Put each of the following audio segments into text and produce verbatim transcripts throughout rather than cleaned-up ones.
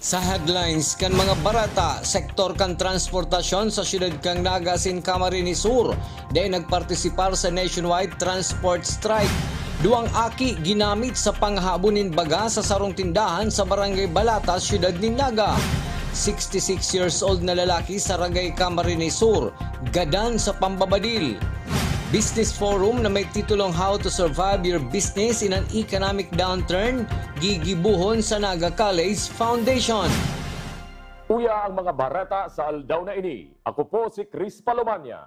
Sa headlines kan mga bareta, sektor kan transportasyon sa siyudad kan Naga asin Camarines Sur dai nagpartisipar sa nationwide transport strike. Duwang aki ginamit sa panghabon nin baga sa sarong tindahan sa Barangay Balata, siyudad nin Naga. Sixty-six years old na lalaki sa Ragay, Camarines Sur, gadan sa pambabadil. Business Forum na may titulong How to Survive Your Business in an Economic Downturn, gigibohon sa Naga College Foundation. Uya ang mga bareta sa aldaw na ini. Ako po si Chris Palomania.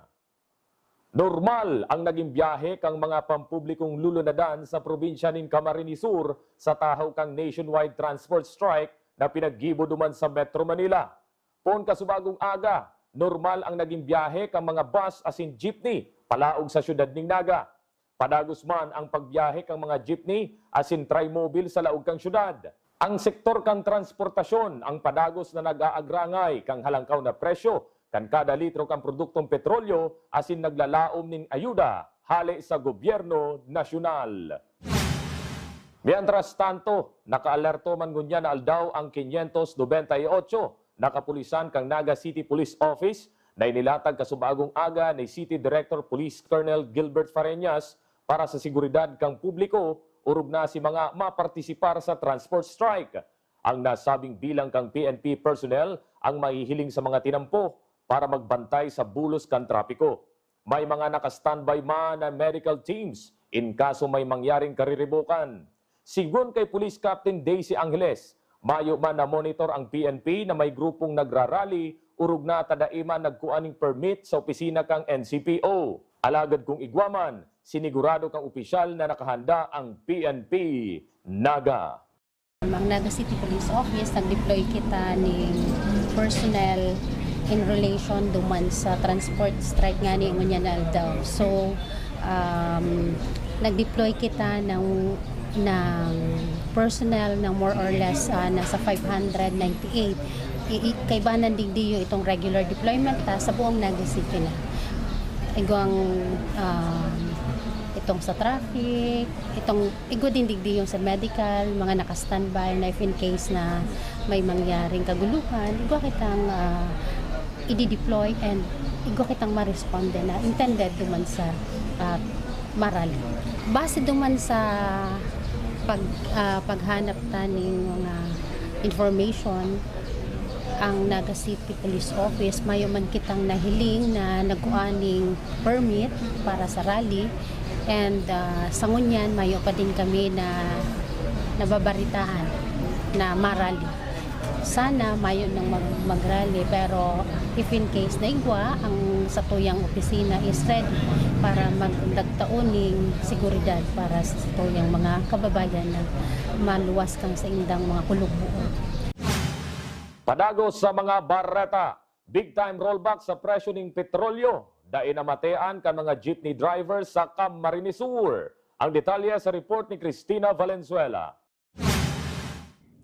Normal ang naging biyahe kan mga pampublikong lulunadan sa probinsya nin Camarines Sur sa tahaw kan nationwide transport strike na pinaggibo duman sa Metro Manila. Poon kasubagong aga, normal ang naging biyahe kan mga bus asin jeepney palaog sa siyudad nin Naga. Padagos man ang pagbiyahe kan mga jeepney asin trimobile sa laog kan syudad. Ang sektor kan transportasyon ang padagos na nag-aagrangay kan halangkaw na presyo kan kada litro kan produktong petrolyo asin naglalaom nin ayuda hale sa gobyerno nasyonal. Mientras tanto, nakaalerto man ngunyan na aldaw ang quinientos noventa y ocho na kapulisan kan Naga City Police Office na inilatag kasubagong aga ni City Director Police Colonel Gilbert Fareñas para sa seguridad kan publiko, orog na si mga mapartisipar sa transport strike. Ang nasabing bilang kan P N P personnel ang mahihiling sa mga tinampo para magbantay sa bulos kan trapiko. May mga naka-standby man na medical teams in kaso may mangyaring kariribokan. Sigon kay Police Captain Daisy Angeles, mayo man na monitor ang P N P na may grupong nagrarally, orog na ta dai man nagkua ning permit sa opisina kan N C P O. Alagad kung igwa man, sinigurado kan opisyal na nakahanda ang P N P Naga. Ang Naga City Police Office, nag-deploy kita ning personnel in relation duman sa transport strike ngani ngunyan na aldaw. So, um, nag-deploy kita ng, ng personnel ng more or less, ah, nasa five hundred ninety-eight. I, i, kaibanan digdi yung itong regular deployment ta sa buong Naga City na. Igwang, um, itong sa traffic, itong igwa din digdi yung sa medical, mga naka-standby na if in case na may mangyaring kaguluhan, igwa kitang, ah, i-deploy and igwa kitang ma-responde na intended duman sa, ah, marali. Base duman sa pag, ah, paghanap ta ning mga information, ang Naga City Police Office, mayo man kitang nahiling na nagkua ning permit para sa rally. And, ah, sa ngunyan, mayo pa din kami na nababaritaan na marali. Sana mayo nang mag-, mag-rally, pero if in case na igwa, ang satuyang opisina is ready para magdagtao ning seguridad para sa satuyang mga kababayan na maluwas kan saindang mga kulog-buog. Padagos sa mga bareta, big time rollback sa presyo ning petrolyo. Dai namatean kan mga jeepney drivers sa Camarines Sur. Ang detalye sa report ni Cristina Valenzuela.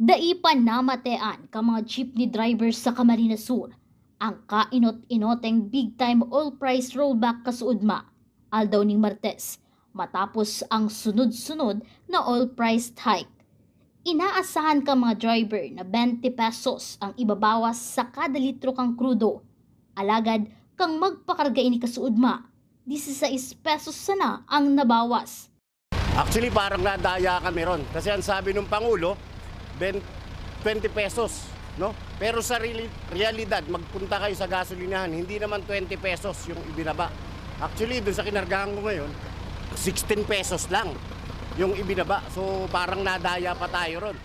Dai pa namatean kan mga jeepney drivers sa Camarines Sur ang kainot-inoteng big time oil price rollback kasuodma, aldaw ning Martes, matapos ang sunod-sunod na oil price hike. Inaasahan kan mga driver na twenty pesos ang ibabawas sa kada litro kan krudo. Alagad kan magpakarga ini kasuodma, dieciséis pesos sana ang nabawas. Actually, parang nadaya kami ron. Kasi ang sabi ng Pangulo, ben-, twenty pesos, no? Pero sa reali-, realidad, magpunta kayo sa gasolinahan, hindi naman twenty pesos yung ibinaba. Actually, dun sa kinargahan ko ngayon, sixteen pesos lang yung ibinaba. So, parang nadaya pa tayo ron.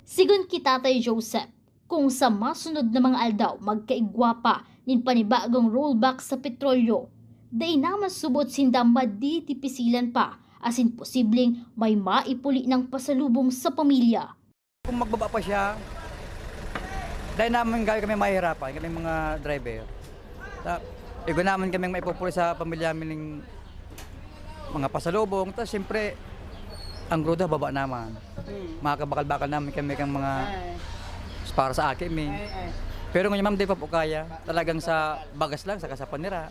Sigon ki Tatay Joseph, kung sa masunod na mga aldaw magkaigwa pa nin panibagong rollback sa petrolyo, dai na masubot sinda madidipisilan pa asin posibleng may maipuli nang pasalubong sa pamilya. Kung magbaba pa siya, dai naman gayod kami mahihirapan, kaming mga driver. Ta-, igwa naman kaming maipupuli sa pamilya mi ning mga pasalubong. Tas siyempre, ang krudo baba naman. Mm. Makakabakal-bakal naman kami kang mga Ay. para sa aki mi. Ay, ay. Pero ngayon, ma'am, di pa po kaya. Talagang sa bagas lang, saka sa panira.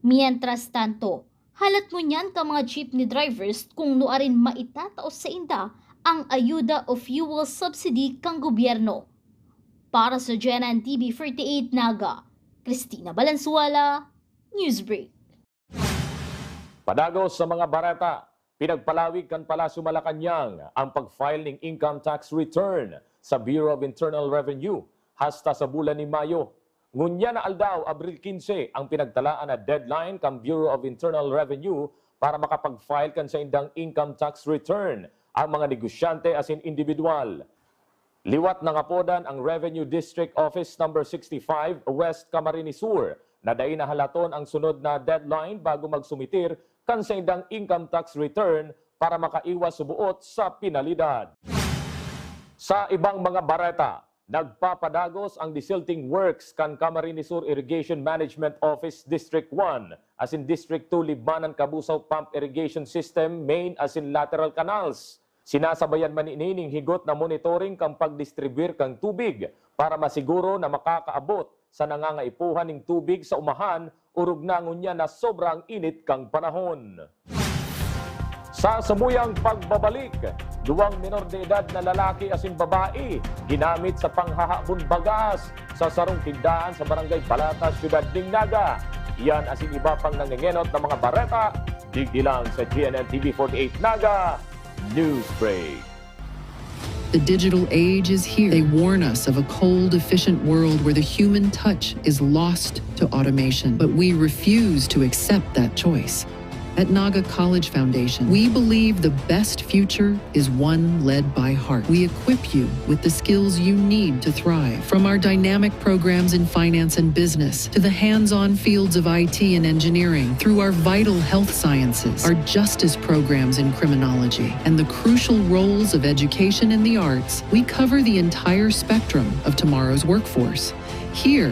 Mientras tanto, halat ngunyan kan mga jeepney drivers kung nuarin maitatao sainda ang ayuda o fuel subsidy kan gobyerno. Para sa G N N T V forty-eight Naga, Christina Valenzuela, Newsbreak. Padagos sa mga bareta, pinagpalawig kan Palasyo Malacañang ang pag-file ning income tax return sa Bureau of Internal Revenue hasta sa bulan ni Mayo. Ngunyan na aldaw, Abril quince, ang pinagtalaan na deadline kan Bureau of Internal Revenue para makapag-file kan saindang income tax return ang mga negosyante asin indibidwal. Liwat nangapodan ang Revenue District Office Number sixty-five, West Camarines Sur, na dai nahalaton ang sunod na deadline bago magsumitir kan saindang income tax return para makaiwas subuot sa penalidad. Sa ibang mga bareta, nagpapadagos ang desilting works kan Camarines Sur Irrigation Management Office District one asin District two Libmanan Cabusao Pump Irrigation System, main asin lateral canals. Sinasabayan man ini ning higot na monitoring kan pagdistribuyar kan tubig para masiguro na makakaabot sa nangangaipuhan ning tubig sa umahan, orog na ngunyan na sobrang init kan panahon. Sa samuyang pagbabalik, duwang menor de edad na lalaki asin babae ginamit sa panghahabon bagas sa sarong tindahan sa Barangay Balata, Siyudad nin Naga. Iyan asin iba pang nangengenot na mga bareta, digdi lang sa G N N T V forty-eight Naga News Break. The digital age is here. They warn us of a cold, efficient world where the human touch is lost to automation. But we refuse to accept that choice. At Naga College Foundation, we believe the best future is one led by heart. We equip you with the skills you need to thrive. From our dynamic programs in finance and business to the hands on fields of I T and engineering, through our vital health sciences, our justice programs in criminology, and the crucial roles of education and the arts, we cover the entire spectrum of tomorrow's workforce. Here,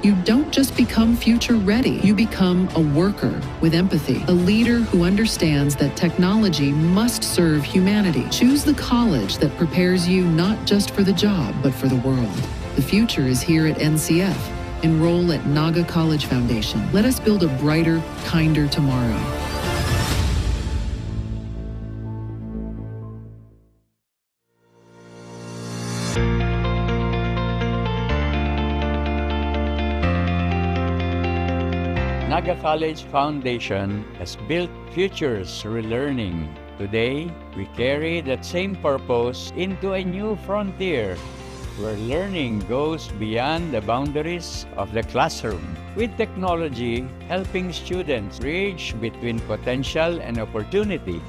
you don't just become future ready, you become a worker with empathy, a leader who understands that technology must serve humanity. Choose the college that prepares you not just for the job, but for the world. The future is here at N C F. Enroll at Naga College Foundation. Let us build a brighter, kinder tomorrow. Naga College Foundation has built futures through learning. Today, we carry that same purpose into a new frontier where learning goes beyond the boundaries of the classroom, with technology helping students bridge between potential and opportunity.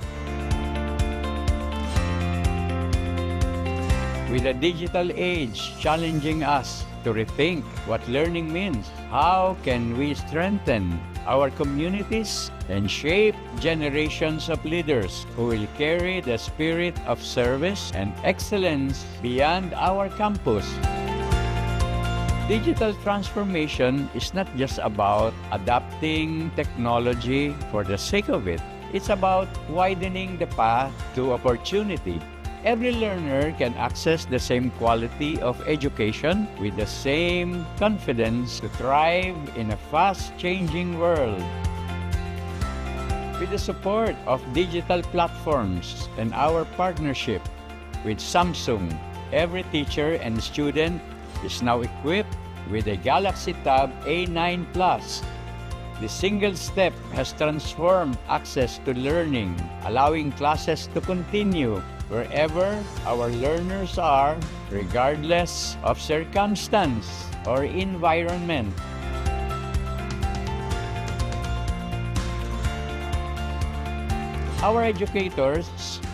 With the digital age challenging us to rethink what learning means, how can we strengthen our communities and shape generations of leaders who will carry the spirit of service and excellence beyond our campus? Digital transformation is not just about adapting technology for the sake of it. It's about widening the path to opportunity. Every learner can access the same quality of education with the same confidence to thrive in a fast-changing world. With the support of digital platforms and our partnership with Samsung, every teacher and student is now equipped with a Galaxy Tab A nine Plus. The single step has transformed access to learning, allowing classes to continue wherever our learners are, regardless of circumstance or environment. Our educators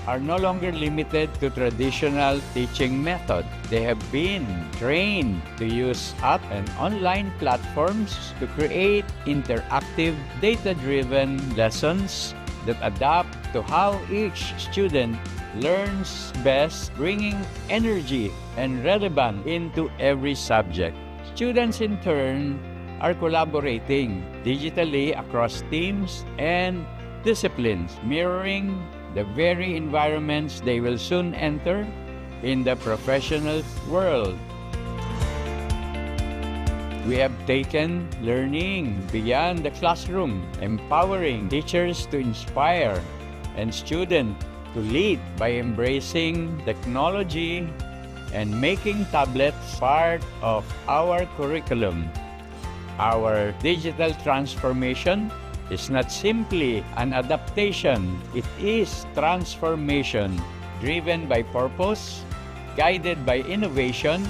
are no longer limited to traditional teaching method. They have been trained to use app and online platforms to create interactive, data-driven lessons that adapt to how each student learns best, bringing energy and relevance into every subject. Students, in turn, are collaborating digitally across teams and disciplines, mirroring the very environments they will soon enter in the professional world. We have taken learning beyond the classroom, empowering teachers to inspire and students to lead by embracing technology and making tablets part of our curriculum. Our digital transformation is not simply an adaptation, it is transformation driven by purpose, guided by innovation,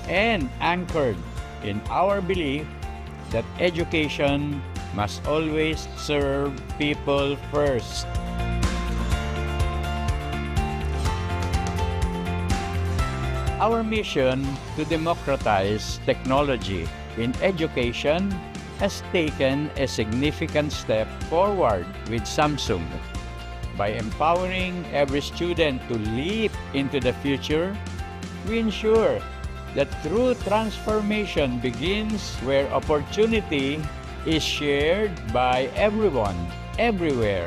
and anchored in our belief that education must always serve people first. Our mission to democratize technology in education has taken a significant step forward with Samsung. By empowering every student to leap into the future, we ensure that true transformation begins where opportunity is shared by everyone, everywhere.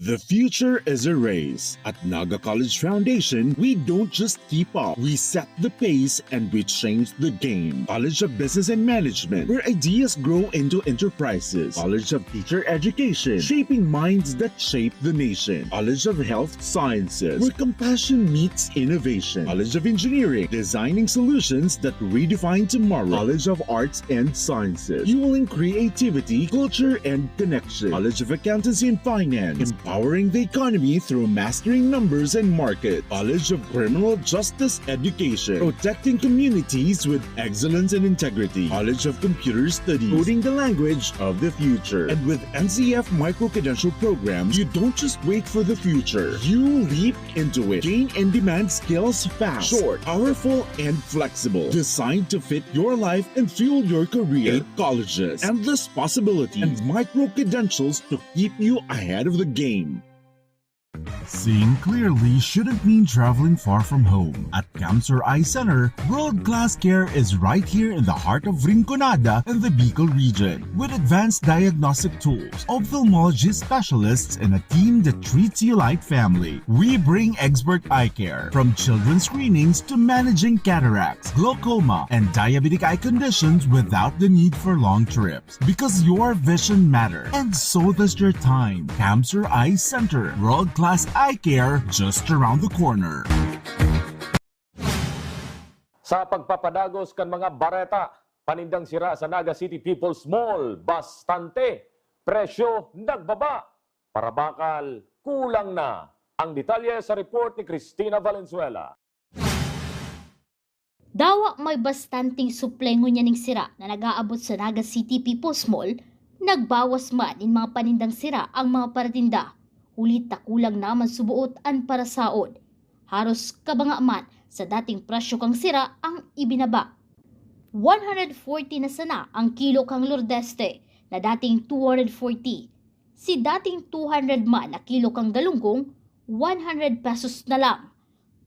The future is a race. At Naga College Foundation, we don't just keep up, we set the pace and we change the game. College of Business and Management, where ideas grow into enterprises. College of Teacher Education, shaping minds that shape the nation. College of Health Sciences, where compassion meets innovation. College of Engineering, designing solutions that redefine tomorrow. College of Arts and Sciences, fueling creativity, culture, and connection. College of Accountancy and Finance, empowering the economy through mastering numbers and market. College of Criminal Justice Education, protecting communities with excellence and integrity. College of Computer Studies, coding the language of the future. And with N C F micro-credential programs, you don't just wait for the future. You leap into it. Gain in-demand skills fast, short, powerful, and flexible. Designed to fit your life and fuel your career. Eight colleges, endless possibilities, and micro-credentials to keep you ahead of the game. Seeing clearly shouldn't mean traveling far from home. At Camsur Eye Center, world-class care is right here in the heart of Rinconada and the Bicol region. With advanced diagnostic tools, ophthalmology specialists, and a team that treats you like family, we bring expert eye care. From children's screenings to managing cataracts, glaucoma, and diabetic eye conditions without the need for long trips. Because your vision matters, and so does your time. Camsur Eye Center, world-class eye care just around the corner. Sa pagpapadagos kan mga bareta, panindang sira sa Naga City People's Mall, bastante. Presyo, nagbaba. Parabakal, kulang na. Ang detalye sa report ni Christina Valenzuela. Dawa may bastanteng suple ngunyan ning sira na nag-aabot sa Naga City People's Mall, nagbawas man nin mga panindang sira ang mga paratinda, huli ta kulang na man suboot an parasaod. Haros kabanga man sa dating presyo kan sira ang ibinaba. One hundred forty na sana ang kilo kan lordeste na dating two hundred forty. Si dating two hundred man na kilo kan galunggong, one hundred pesos na lang.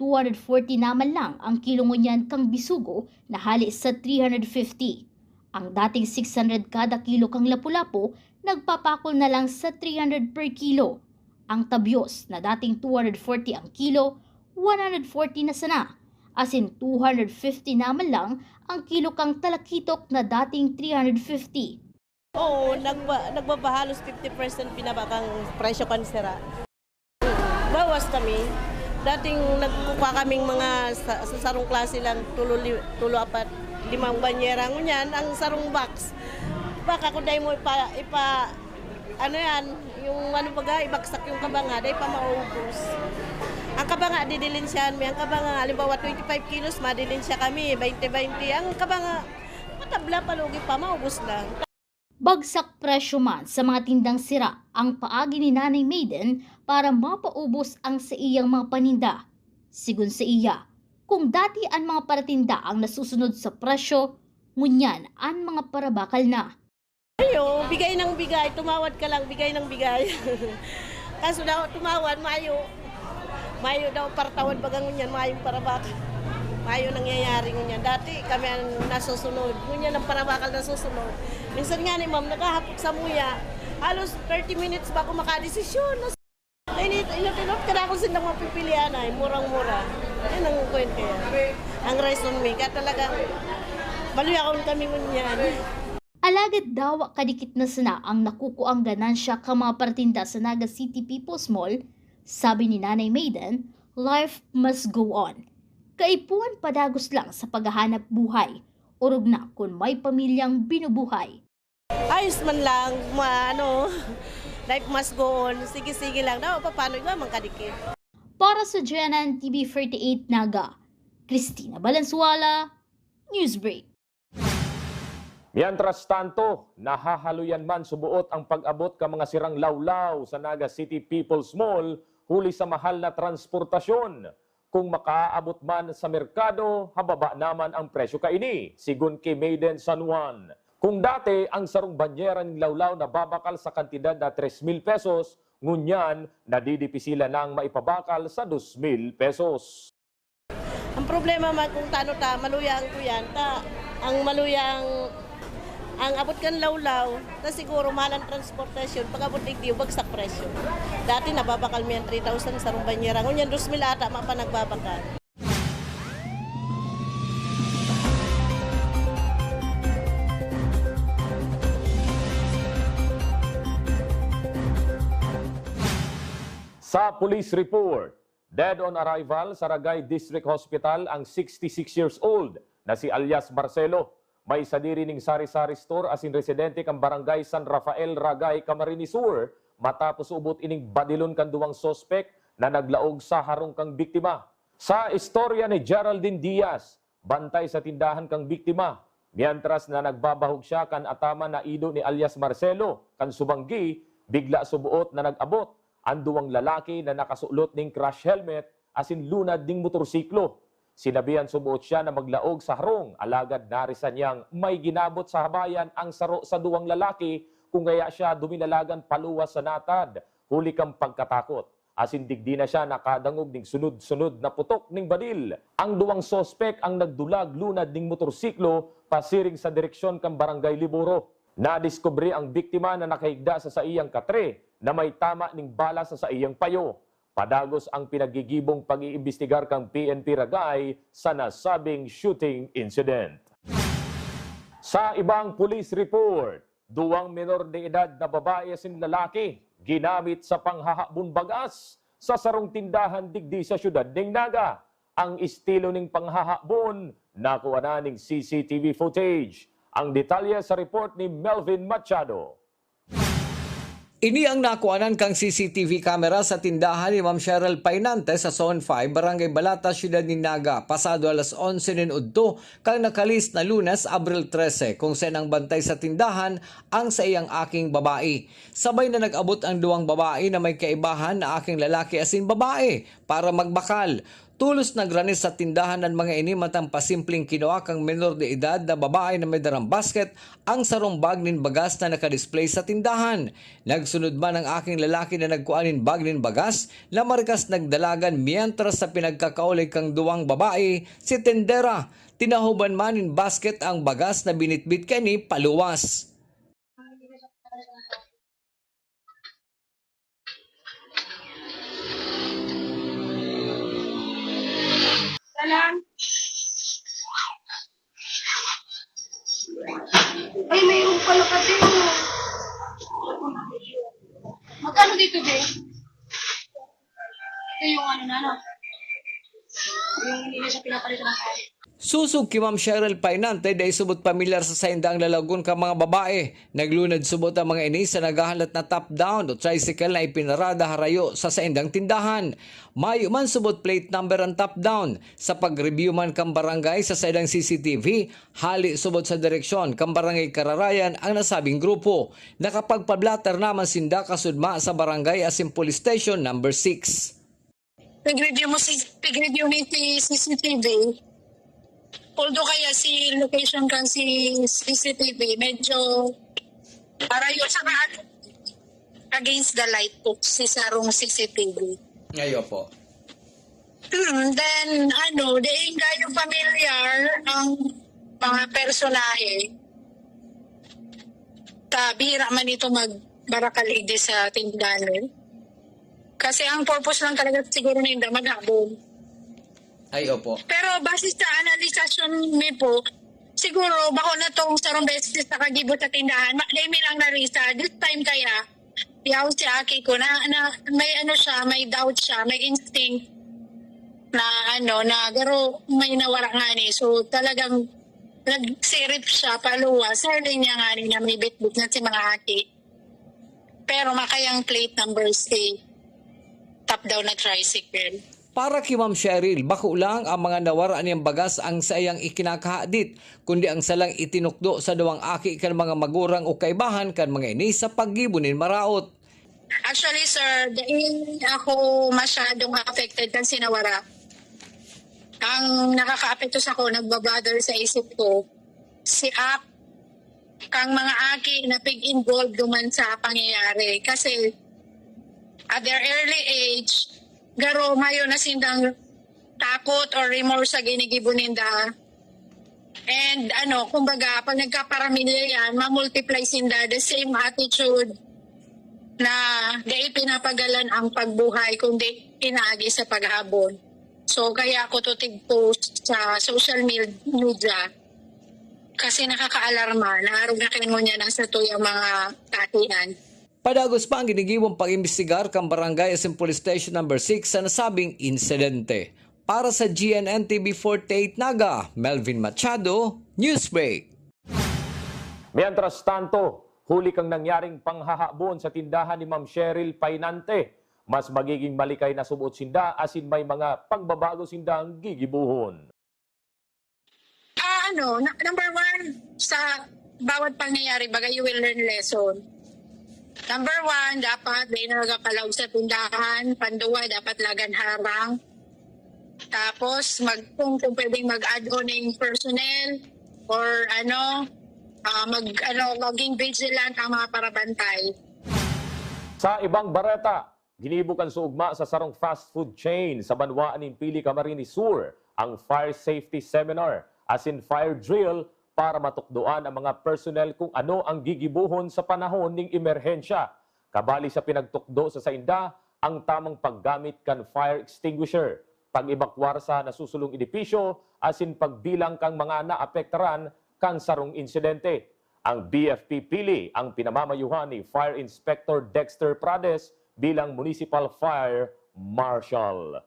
Two hundred forty na man lang ang kilo ngunyan kan bisugo na hale sa three hundred fifty. Ang dating six hundred kada kilo kan lapu-lapu, nagpapakol na lang sa three hundred per kilo. Ang tabyos na dating two hundred forty ang kilo, one hundred forty na sana. Asin two hundred fifty na man lang ang kilo kan talakitok na dating three hundred fifty. Oo, nagba-, nagbaba halos fifty percent binaba kan presyo kan sira. Bawas kami. Dating nagkukuha kaming mga sa, sa sarong klase lang, tulo, li-, tulo, apat, limang banyera. Ngunyan, ang sarong box, baka kung dahil mo ipa, ipa, ano yan, yung ano baga, ibagsak yung kabanga, dahil pa maubos. Ang kabanga, didilinsyahan mo. Ang kabanga, halimbawa, twenty-five kilos, madilinsya kami, twenty twenty. Ang kabanga, matabla, palugi pa, maubos lang. Bagsak presyo man sa mga tindang sira ang paagi ni Nanay Maiden para mapaubos ang saiyang mga paninda. Sigon saiya, kung dati an mga paratinda ang nasusunod sa presyo, ngunyan an mga parabakal na. Ayo, bigay ng bigay, tumawad ka lang, bigay ng bigay. Kaso daw, tumawad, mayo. Mayo daw, paratawad baga ngunyan, mayong parabakal. Mayo nangyayari ngunyan. Dati, kami ang nasusunod. Ngunyan ang parabakal nasusunod. Minsan nga ni ma'am, nakahapok sa muya. Halos thirty minutes ba ako makadesisyon? Init, inot-inot ka na kung sino mapipilian ay, murang-mura. Yan ang point kaya. Ang raison mi, kaya talagang maluyaon kami ngunyan. Alagad dawa kadikit na sana ang nakukuang ganansya kan mga paratinda sa Naga City People's Mall, sabi ni Nanay Maiden, "Life must go on." Kaipuhan padagos lang sa paghahanap buhay, orog na kun may pamilyang binubuhay. Ayos man lang, ma, ano, life must go on. Sige-sige lang. Daw, paano iba man kadikit? Para sa G N N T V forty-eight Naga, Christina Valenzuela, Newsbreak. Mientras tanto, nahahaloyan man suboot ang pag-abot kan mga sirang lawlaw sa Naga City People's Mall huli sa mahal na transportasyon. Kung makaabot man sa merkado, hababa naman ang presyo kaini, sigon ki Maiden San Juan. Kung dati, ang sarong banyera nin lawlaw nababakal sa kantidad na tres mil pesos, ngunyan, nadidipisilan nang maipabakal sa dos mil pesos. Ang problema man kung tano ta, maluya ang kuyan ta, ang maluya ang, ang abot kan lawlaw, ta siguro mahal ang transportasyon, pag-abot digdi, bagsak presyo. Dati nababakal mi ang three thousand sarong banyera, ngunyan dos mil ata, ma pa nagbabakal. Sa police report, dead on arrival sa Ragay District Hospital ang sixty-six years old na si alias Marcelo. May sadiri ning sari-sari store asin residente kan Barangay San Rafael, Ragay, Camarines Sur, matapos ubot ining badilon kan duwang suspek na naglaog sa harong kan biktima. Sa istorya ni Geraldine Diaz, bantay sa tindahan kan biktima, mientras na nagbabahog siya kan ataman na ido ni alias Marcelo, kan subanggi, bigla suboot na nag-abot an duwang lalaki na nakasulot ning crash helmet asin lunad ning motorsiklo. Sinabihan suboot siya na maglaog sa harong, alagad narisan niyang may ginabot sa habayan ang saro sa duwang lalaki, kun kaya siya duminalagan paluwas sa natad, huli kan pagkatakot. Asin digdi na siya nakadangog ning sunod-sunod na putok ning badil. Ang duwang suspek ang nagdulag lunad ning motorsiklo pasiring sa direksyon kan Barangay Liboro. Nadiskubre ang biktima na nakahigda sa saiyang katre na may tama ning bala sa saiyang payo. Padagos ang pinaggigibong pag-iimbestigar kan P N P Ragay sa nasabing shooting incident. Sa ibang police report, duwang menor de edad na babae asin lalaki ginamit sa panghahabon bagas sa sarong tindahan digdi sa siyudad nin Naga. Ang estilo ning panghahabon, nakuha na ning C C T V footage. Ang detalye sa report ni Melvin Machado. Ini ang nakuanan kan C C T V camera sa tindahan ni Ma'am Cheryl Painante sa Zone five, Barangay Balata, Siyudad nin Naga, pasado alas onse nin udto kan nakalihis na Lunes, Abril trese, kung saen ang bantay sa tindahan ang saiyang aking babae. Sabay na nag-abot ang duwang babae na may kaibahan na aking lalaki asin babae para magbakal. Tolos nagrani sa tindahan an mga ini mantang pasimpleng kinua kan menor de edad na babae na may darang basket ang sarong bag nin bagas na nakadisplay sa tindahan. Nagsunod man ang aking lalaki na nagkua nin bag nin bagas na marikas nagdalagan, mientras sa pinagkakaulay kan duwang babae, si tendera, tinahoban man nin basket ang bagas na binitbit kaini paluwas. Sana. Ay, mayroon pala ka dito. Magkano dito, Jay? Ito yung ano na, no? Yung hindi na siya pinapalitan ng tali. Sosog ki Ma'am Cheryl Painante, dai subot pamilyar sa sainda ang lalagon kan mga babae. Naglunad subot ang mga ini sa naghahalat na top down o tricycle na ipinarada harayo sa saindang tindahan. Mayo man subot plate number ang top down. Sa pag-review man kan barangay sa saindang C C T V, hali subot sa direksyon kan Barangay Kararayan ang nasabing grupo. Nakapagpa-blotter naman sinda kasudma sa barangay asin police station number six. Pig-review mo si pig-review mi si C C T V. Although kaya si location kan si C C T V, medyo parayo sa against the light po si sarong C C T V. Ayo po. Hmm, then, ano, diin kayo familiar ang mga personahe. Ta, bihira man ito magbarakal idi sa tindahan. Kasi ang purpose lang talaga siguro ninda maghabol. Ay, opo. Pero base sa analisasyon mi po, Siguro, bako na tong sarong beses na kagibo sa tindahan. Ma-, dai mi lang narisa. This time kaya, yaw si aki ko na, na may ano siya, may doubt siya, may instinct na ano, na garo may nawara nga ni. So, talagang nagsirip siya paluwas. Sa linya nga ni na may bitbit na si mga aki. Pero makayang plate number si top down na tricycle. Para ki Ma'am Cheryl, bako lang ang mga nawara niyang bagas ang saiyang ikinakahadit, kundi ang salang itinukdo sa duwang aki kan mga magurang o kaibahan kan mga ini sa paggibo nin maraot. Actually, sir, dai ako masyadong affected kan sinawara. Ang nakakaapekto sa ko, nagbabother sa isip ko, si ak, kang mga aki na pig-involved duman sa pangyayari. Kasi at their early age, garo mayo na sindang takot or remorse sa ginigibo ninda. And ano, kumbaga, pag nagkaparamilya yan, mamultiply sinda the same attitude na dai pinapagalan ang pagbuhay, kundi inaagi sa paghabon. So, kaya ako to tig-post sa social mil-, media kasi nakakaalarma na arog na kayo niya na sa tuyang mga katian. Padagos pa ang ginigiwang pag-imbestigar kan barangay asin police station number six sa nasabing insidente. Para sa G N N T V forty-eight Naga, Melvin Machado, Newsbreak. Mientras tanto, huli kang nangyaring panghahabon sa tindahan ni Ma'am Cheryl Painante, mas magiging malikay na subot sinda asin may mga pagbabago sindang gigibohon. Ah, ano, na- number one, sa bawat pangyayari, baga, you will learn lesson. Number one, dapat dai na nagapalaog sa tindahan. Panduwa, dapat lagan harang. Tapos, mag, kung, kung pwedeng mag-add on ng personnel or ano, ah, mag, ano, maging vigilant ang mga parabantay. Sa ibang bareta, ginibo kan suugma sa sarong fast food chain sa banwaan nin Pili, Camarines Sur ang fire safety seminar asin fire drill para matukdoan ang mga personnel kung ano ang gigibohon sa panahon ning emerhensya. Kabali sa pinagtukdo sa sainda ang tamang paggamit kan fire extinguisher, pag-ebakwar sa nasusulong edipisyo asin pagbilang kan mga naapektaran kan sarong insidente. Ang B F P Pili ang pinamamayuhan ni Fire Inspector Dexter Prades bilang Municipal Fire Marshal.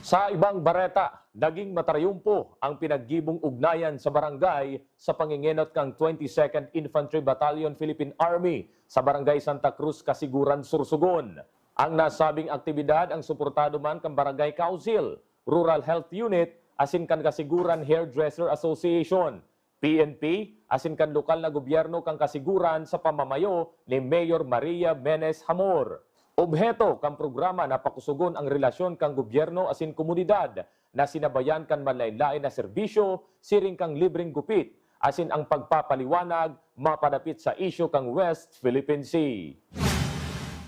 Sa ibang bareta, naging matarayumpo ang pinaggibong ugnayan sa barangay sa pangengenot kan twenty-second Infantry Battalion Philippine Army sa Barangay Santa Cruz, Casiguran, Sorsogon. Ang nasabing aktibidad ang suportado man kan Barangay Council, Rural Health Unit, asin kan Casiguran Hairdresser Association, P N P, asin kan lokal na gobyerno kan Casiguran sa pamamayo ni Mayor Maria Menes Hamor. Obheto kan programa na pakusogon ang relasyon kan gobyerno asin komunidad na sinabayan kan manlaen-laen na serbisyo, siring kan libreng gupit, asin ang pagpapaliwanag mapadapit sa isyu kan West Philippine Sea.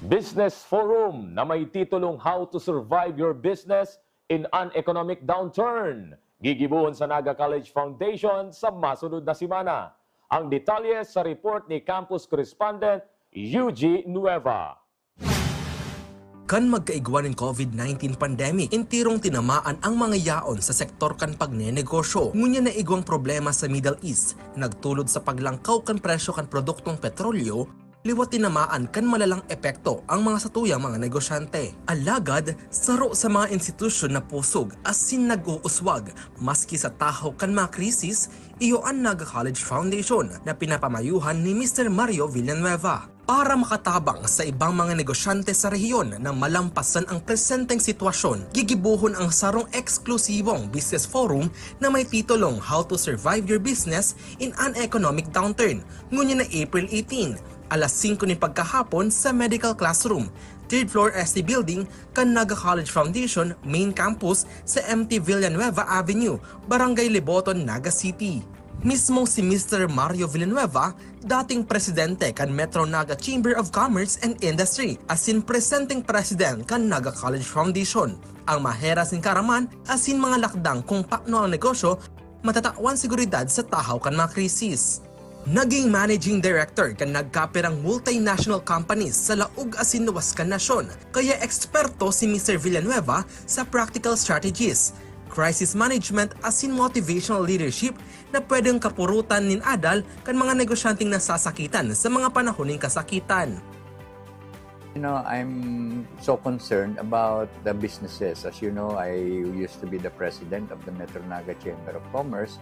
Business Forum na may titulong How to Survive Your Business in an Economic Downturn, gigibohon sa Naga College Foundation sa masunod na semana. Ang detalye sa report ni campus correspondent Eugene Nueva. Kan magkaigwa nin COVID nineteen pandemic, enterong tinamaan ang mga yaon sa sektor kan pagnenegosyo. Ngunyan na igwang problema sa Middle East, nagtulod sa paglangkaw kan presyo kan produktong petrolyo, liwat tinamaan kan malalang epekto ang mga satuyang mga negosyante. Alagad, saro sa mga institusyon na pusog asin nag-uuswag maski sa tahaw kan mga krisis, iyo an Naga College Foundation na pinapamayuhan ni Mister Mario Villanueva. Para makatabang sa ibang mga negosyante sa rehiyon na malampasan ang presenteng sitwasyon, gigibohon ang sarong eksklusibong business forum na may titulong How to Survive Your Business in an Economic Downturn, ngunyan na April eighteen, alas singko nin pagkahapon sa Medical Classroom, third floor S T Building, kan Naga College Foundation Main Campus sa M T Villanueva Avenue, Barangay Liboton, Naga City. Mismong si Mister Mario Villanueva, dating presidente kan Metro Naga Chamber of Commerce and Industry, asin presenteng president kan Naga College Foundation, ang maheras nin kaaraman asin mga lakdang kung paano ang negosyo matatawan seguridad sa tahaw kan mga krisis. Naging managing director kan nagkapirang multinational companies sa laog asin luwas kan nasyon, kaya eksperto si Mister Villanueva sa practical strategies, crisis management asin motivational leadership na pwedeng kapurutan nin adal kan mga negosyanteng nasasakitan sa mga panahon nin kasakitan. You know, I'm so concerned about the businesses. As you know, I used to be the president of the Metro Naga Chamber of Commerce.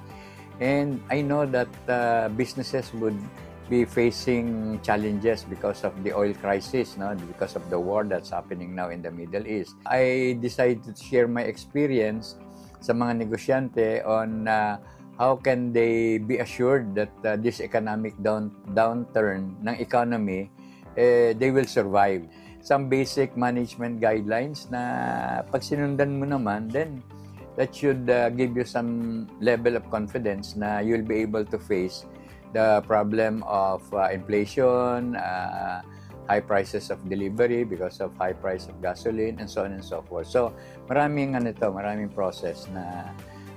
And I know that uh, businesses would be facing challenges because of the oil crisis, no? Because of the war that's happening now in the Middle East. I decided to share my experience sa mga negosyante on uh, how can they be assured that uh, this economic down downturn ng economy, eh, they will survive. Some basic management guidelines na pag sinundan mo naman, then that should uh, give you some level of confidence na you'll be able to face the problem of uh, inflation, uh, high prices of delivery because of high price of gasoline, and so on and so forth. So, maraming ano to, maraming process na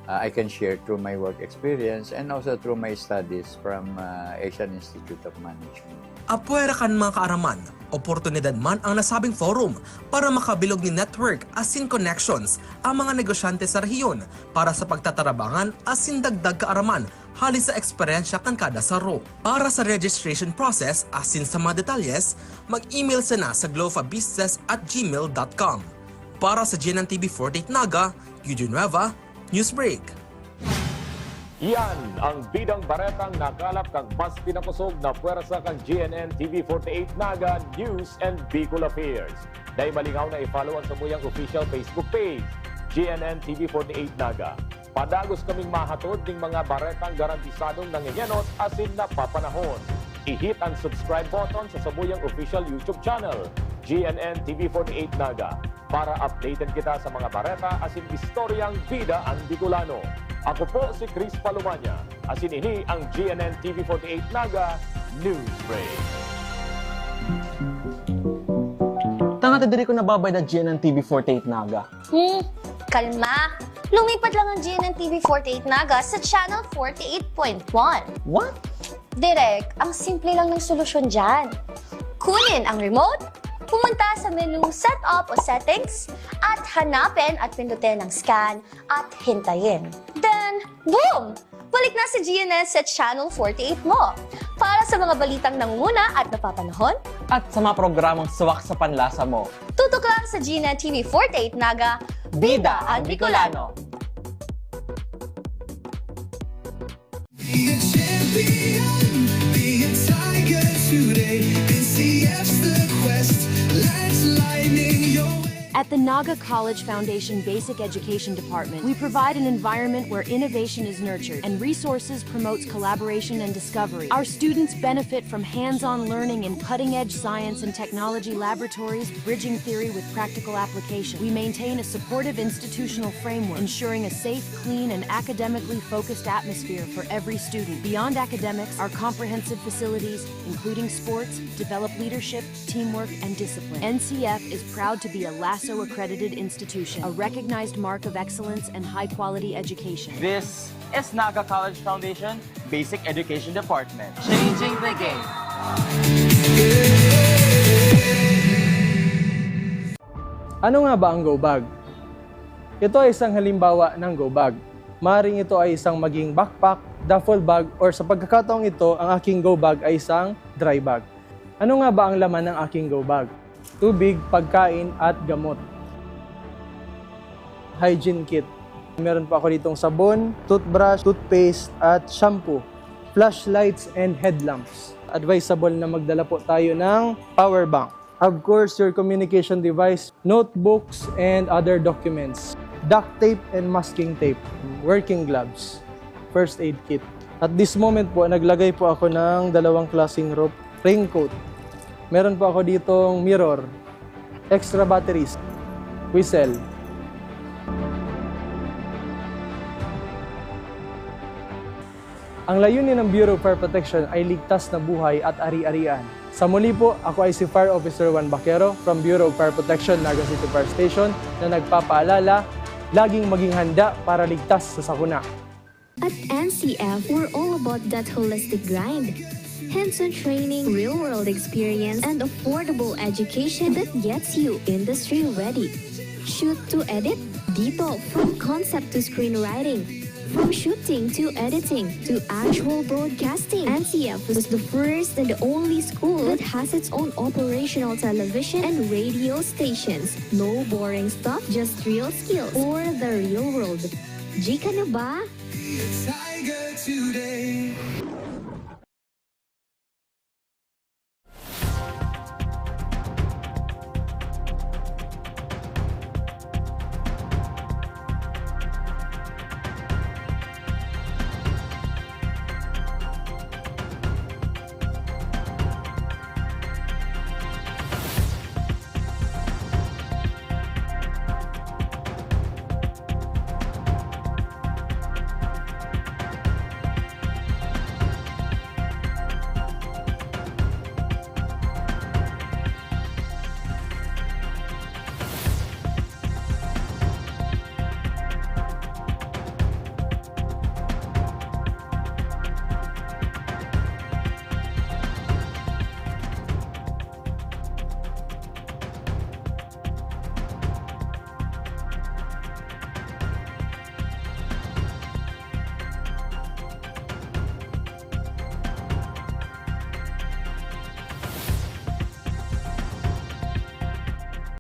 uh, I can share through my work experience and also through my studies from uh, Asian Institute of Management. Apwera kan mga kaaraman, oportunidad man ang nasabing forum para makabilog nin network asin connections ang mga negosyante sa rehiyon para sa pagtatarabangan asin dagdag kaaraman hali sa eksperyensya kan kada saro. Para sa registration process asin sa mga detalyes, mag-email sana sa glofabusiness at gmail dot com. Para sa G N N T V forty-eight Naga, Eugene Nueva, Newsbreak. Iyan ang bidang baretang nakalap kan mas pinakosog na pwersa kan G N N T V forty-eight Naga News and Bicol Affairs. Dai malingaw na i-follow ang samuyang official Facebook page, G N N T V forty-eight Naga. Padagos kaming mahatod ning mga baretang garantisadong nangengenot asin napapanahon. I-hit ang subscribe button sa samuyang official YouTube channel, G N N T V forty-eight Naga, para updated kita sa mga bareta asin istoryang bida an Bicolano. Ako po si Chris Palomania, asin ini ang G N N T V forty-eight Naga News Break. Tanga ta diri ko nababayad na G N N T V forty-eight Naga. Hmm, kalma. Lumipat lang ang G N N T V forty-eight Naga sa Channel forty-eight point one. What? Direk, ang simple lang ng solusyon dyan. Kunin ang remote, pumunta sa menu Setup o Settings, at hanapin at pindutin ang Scan at hintayin. Then, boom! Balik na si G N S sa Channel forty-eight mo. Para sa mga balitang nangunguna at napapanahon, At sa mga programang suwak sa panlasa mo. Tutok lang sa G N N T V forty-eight Naga, Bida ang Bicolano. Be a champion, be a tiger today. N C F's the quest, lights lining your way. At the Naga College Foundation Basic Education Department, we provide an environment where innovation is nurtured and resources promotes collaboration and discovery. Our students benefit from hands-on learning in cutting-edge science and technology laboratories, bridging theory with practical application. We maintain a supportive institutional framework, ensuring a safe, clean, and academically focused atmosphere for every student. Beyond academics, our comprehensive facilities, including sports, develop leadership, teamwork, and discipline. N C F is proud to be a LASO accredited institution, a recognized mark of excellence and high quality education. This is Naga College Foundation Basic Education Department. Changing the game. Ano nga ba ang go bag? Ito ay isang halimbawa ng go bag. Maring ito ay isang maging backpack, duffel bag, or sa pagkakataong ito, ang aking go bag ay isang dry bag. Ano nga ba ang laman ng aking go bag? Tubig, pagkain, at gamot. Hygiene kit. Meron po ako ditong sabon, toothbrush, toothpaste, at shampoo. Flashlights and headlamps. Advisable na magdala po tayo ng power bank. Of course, your communication device, notebooks, and other documents. Duct tape and masking tape, working gloves, first aid kit. At this moment po, naglagay po ako ng dalawang klaseng rope, raincoat. Meron po ako ditong mirror, extra batteries, whistle. Ang layunin ng Bureau of Fire Protection ay ligtas na buhay at ari-arian. Sa muli po, ako ay si Fire Officer Juan Vaquero from Bureau of Fire Protection, Naga City Fire Station na nagpapaalala, laging maging handa para ligtas sa sakuna. At N C F, we're all about that holistic grind. Hands-on training, real-world experience, and affordable education that gets you industry ready. Shoot to edit, Dito, from concept to screenwriting, from shooting to editing to actual broadcasting, N C F was the first and the only school that has its own operational television and radio stations. No boring stuff, just real skills for the real world. G ka na ba? Tiger today.